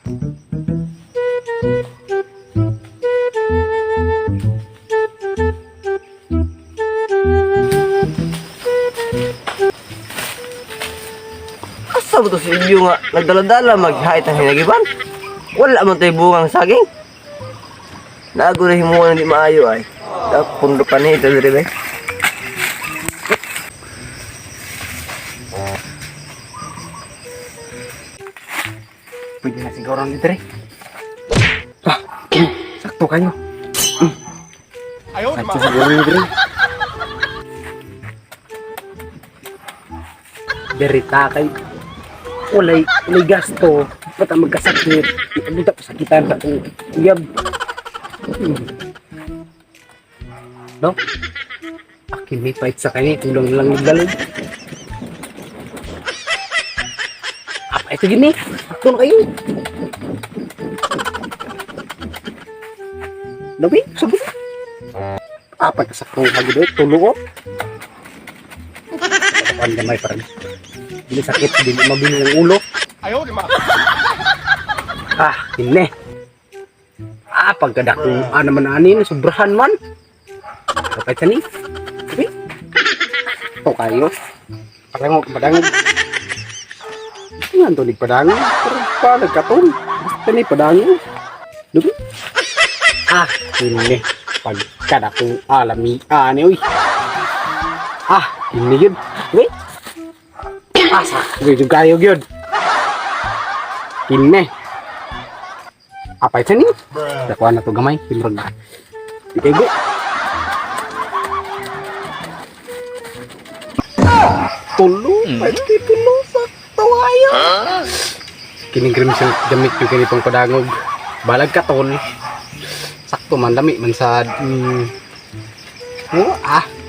Asa mo to si Ilyo nga nagdala-dala maghahit ang hinagiban? Wala man tayo bungang saging. Nago na himuan hindi maayo ay. Pundo pa ni ito diri ba? Pwede na siguro dito rin. Ah, sakto kayo. Ayaw Sakto siguro dito rin. Berita kay walay gasto pata magkasakit dito pa sakitan sa kong iyab no akin may fight sa kanya tulong lang nagdalog apa ito gini akto na kayo Dabi, sabi apa kasakto hagido tulungo ang gamay pa rin. Hindi sakit, hindi mabili ng ulo. Ayaw, di ma. Ah, hindi. Ah, pagkadak kong naman anin, sobrahan man. Kapag ka ni. Sabi? Ito kayo. Parang padangin. Ito nga, tulig padangin. Parang palag katon. Basta ni padangin. Sabi? Ah, hindi. Pagkadak kong alami, uy. Ah, hindi yun. Sabi? Asa, gawin kayo yun. Kine. Apa itu nih? Dakwaan na to gamay, timrog na. Ikay go. Tulong, pwede tulong sa tawayo. Kining grimsel damit yung kinipang padangog. Balag ka tol. Sakto man, dami man sa...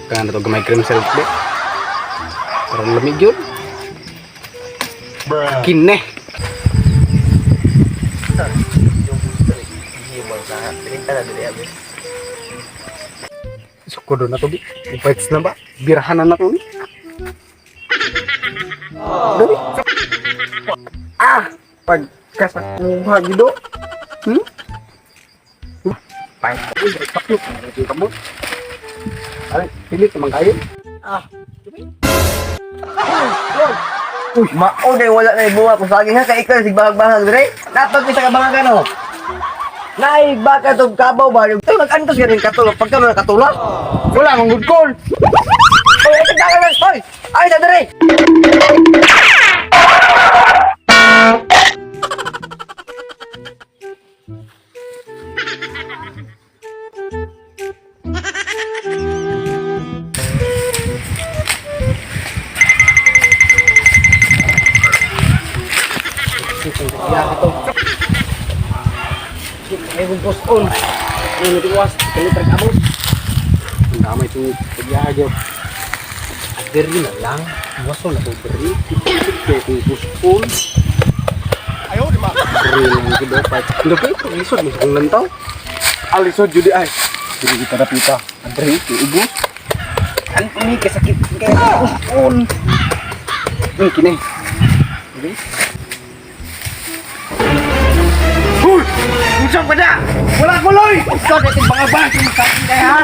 kaya na to gamay grimsel. Parang lamig yun. Kine. Sukodo na to di. Fights na ba? Birahan na to ni. Dali. Pagkasakuha gido. Fight. Pakyo. Kamu. Ay, pilit naman kayo. Uy, mao na wala na ibuha ko saging ha kay ikaw sigbahag-bahag dire. Dapat mi sa kabangan no. Nay baka tog kabaw ba yung nag-antos ganin katulog pagka man katulog. Wala mong good call. Oy, ito dagan na hoy. Ay na dire. Ya ito. Ay bungkus on. Ano tiwas, kali terkabut. Ang damay ito pagyago. Aderi na lang. Waso na to beri. Ito bungkus on. Ayaw, di ma. Beri lang ito dapat. Hindi pa ito lisod mo kung lantaw. Alisod judi ay. Jadi kita dapita. Aderi ito ubus. Ano ini kesakit kaya bungkus on. Ini kini. Oke. Hoy! Usap ka na! Wala ko loy! Ikaw natin mga baso mo sa akin kaya ha?